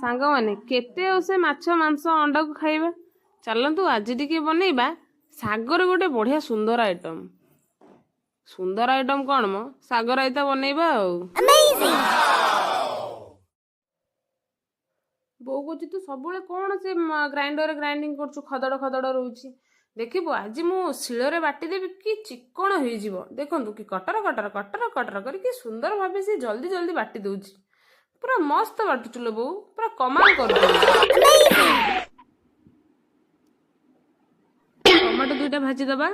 ସାଙ୍ଗମାନେ, କେତେ ଆଉ ସେ ମାଛ, ମାଂସ, ଅଣ୍ଡାକୁ ଖାଇବା? ଚାଲନ୍ତୁ, ଆଜି ଟିକେ ବନେଇବା ଶାଗରେ ଗୋଟେ ବଢ଼ିଆ ସୁନ୍ଦର ଆଇଟମ୍। ସୁନ୍ଦର ଆଇଟମ୍ କ'ଣ ମ? ଶାଗ ରାଇତା ବନେଇବା। ଆଉ ବୋଉ କହୁଛି, ତୁ ସବୁବେଳେ କ'ଣ ସେ ଗ୍ରାଇଣ୍ଡରରେ ଗ୍ରାଇଣ୍ଡିଙ୍ଗ କରୁଛୁ, ଖଦଡ଼ ଖଦଡ଼ ରହୁଛି। ଦେଖିବୁ, ଆଜି ମୁଁ ଶିଳରେ ବାଟିଦେବି, କି ଚିକ୍କଣ ହେଇଯିବ। ଦେଖନ୍ତୁ, କି କଟର କଟର କଟର କଟର କରି କି ସୁନ୍ଦର ଭାବେ ସେ ଜଲ୍ଦି ଜଲ୍ଦି ବାଟି ଦେଉଛି। ପୁରା ମସ୍ତ ବାଟୁଛୁ ଲୋ ବୋଉ, ପୁରା କମାଲ କରୁଛୁ। ଟମାଟୋ ଦୁଇଟା ଭାଜିଦେବା।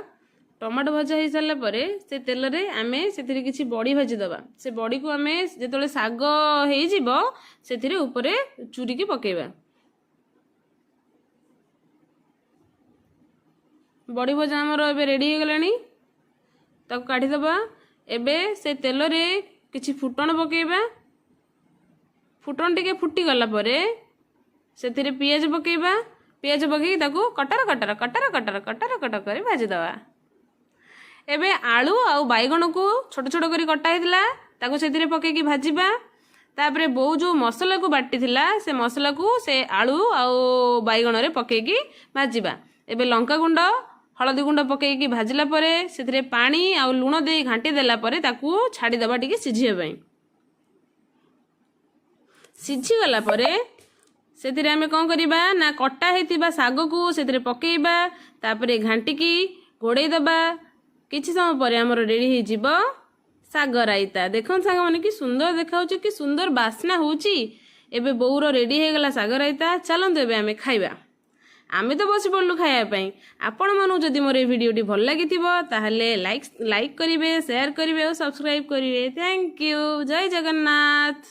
ଟମାଟୋ ଭଜା ହେଇସାରିଲା ପରେ ସେ ତେଲରେ ଆମେ ସେଥିରେ କିଛି ବଡ଼ି ଭାଜିଦେବା। ସେ ବଡ଼ିକୁ ଆମେ ଯେତେବେଳେ ଶାଗ ହେଇଯିବ, ସେଥିରେ ଉପରେ ଚୁରିକି ପକେଇବା। ବଡ଼ି ଭଜା ଆମର ଏବେ ରେଡ଼ି ହେଇଗଲାଣି, ତାକୁ କାଢ଼ିଦେବା। ଏବେ ସେ ତେଲରେ କିଛି ଫୁଟଣ ପକେଇବା। ଫୁଟଣ ଟିକେ ଫୁଟିଗଲା ପରେ ସେଥିରେ ପିଆଜ ପକେଇବା। ପିଆଜ ପକେଇକି ତାକୁ କଟର କଟର କଟର କଟର କଟର କଟର କରି ଭାଜିଦେବା। ଏବେ ଆଳୁ ଆଉ ବାଇଗଣକୁ ଛୋଟ ଛୋଟ କରି କଟା ହେଇଥିଲା, ତାକୁ ସେଥିରେ ପକେଇକି ଭାଜିବା। ତାପରେ ବୋଉ ଯେଉଁ ମସଲାକୁ ବାଟିଥିଲା, ସେ ମସଲାକୁ ସେ ଆଳୁ ଆଉ ବାଇଗଣରେ ପକେଇକି ଭାଜିବା। ଏବେ ଲଙ୍କା ଗୁଣ୍ଡ, ହଳଦୀ ଗୁଣ୍ଡ ପକେଇକି ଭାଜିଲା ପରେ ସେଥିରେ ପାଣି ଆଉ ଲୁଣ ଦେଇ ଘାଣ୍ଟି ଦେଲା ପରେ ତାକୁ ଛାଡ଼ିଦେବା ଟିକେ ସିଝିବା ପାଇଁ। ସିଝିଗଲା ପରେ ସେଥିରେ ଆମେ କ'ଣ କରିବା ନା, କଟା ହେଇଥିବା ଶାଗକୁ ସେଥିରେ ପକେଇବା। ତାପରେ ଘାଣ୍ଟିକି ଘୋଡ଼େଇ ଦେବା। କିଛି ସମୟ ପରେ ଆମର ରେଡ଼ି ହେଇଯିବ ଶାଗ ରାଇତା। ଦେଖନ୍ତୁ ସାଙ୍ଗମାନେ, କି ସୁନ୍ଦର ଦେଖାହେଉଛି, କି ସୁନ୍ଦର ବାସ୍ନା ହେଉଛି। ଏବେ ବୋଉର ରେଡ଼ି ହେଇଗଲା ଶାଗ ରାଇତା। ଚାଲନ୍ତୁ, ଏବେ ଆମେ ଖାଇବା। ଆମେ ତ ବସି ପଡ଼ିଲୁ ଖାଇବା ପାଇଁ। ଆପଣମାନଙ୍କୁ ଯଦି ମୋର ଏ ଭିଡ଼ିଓଟି ଭଲ ଲାଗିଥିବ, ତାହେଲେ ଲାଇକ୍ କରିବେ, ସେୟାର କରିବେ ଆଉ ସବସ୍କ୍ରାଇବ୍ କରିବେ। Thank you. Jay Jagannath.